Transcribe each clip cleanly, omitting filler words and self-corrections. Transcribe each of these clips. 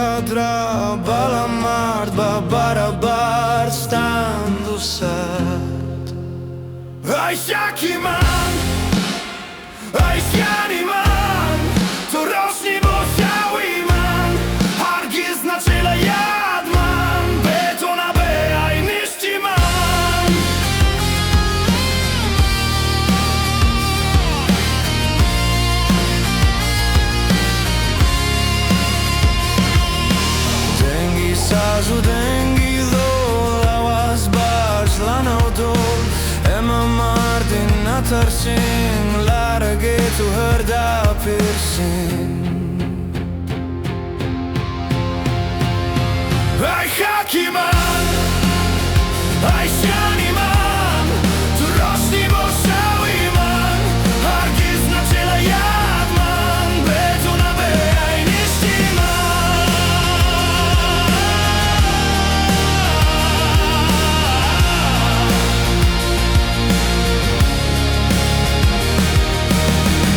Kadra balamard ba barabar stand usat. Ay Shakiman, ay Shaniman, tu rośnie bo man, Hargiz na czele jadman, betona be ay nishtiman. Dengi sazu dengi do lawas bars lanawdol Emma mardin natarsin large tu hörda pirsin. Ay Hakiman, ay Shaniman, tu rośnie bo man, Hargiz na czele jadman, betona be ay nishtiman.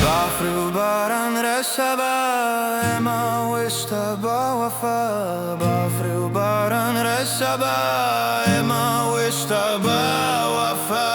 Bafru baran resaba ema wista bawafa. Bafru baran resaba ema wista bawafa.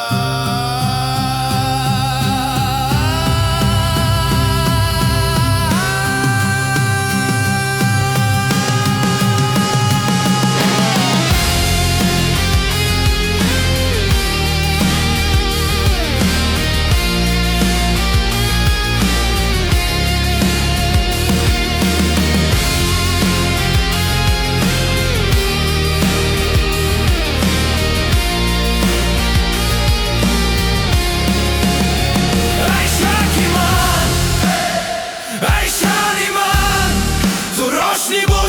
Ay Shakiman, ay Shaniman, tu rośnie bo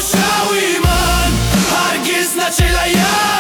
man, Hargiz na czele jadman.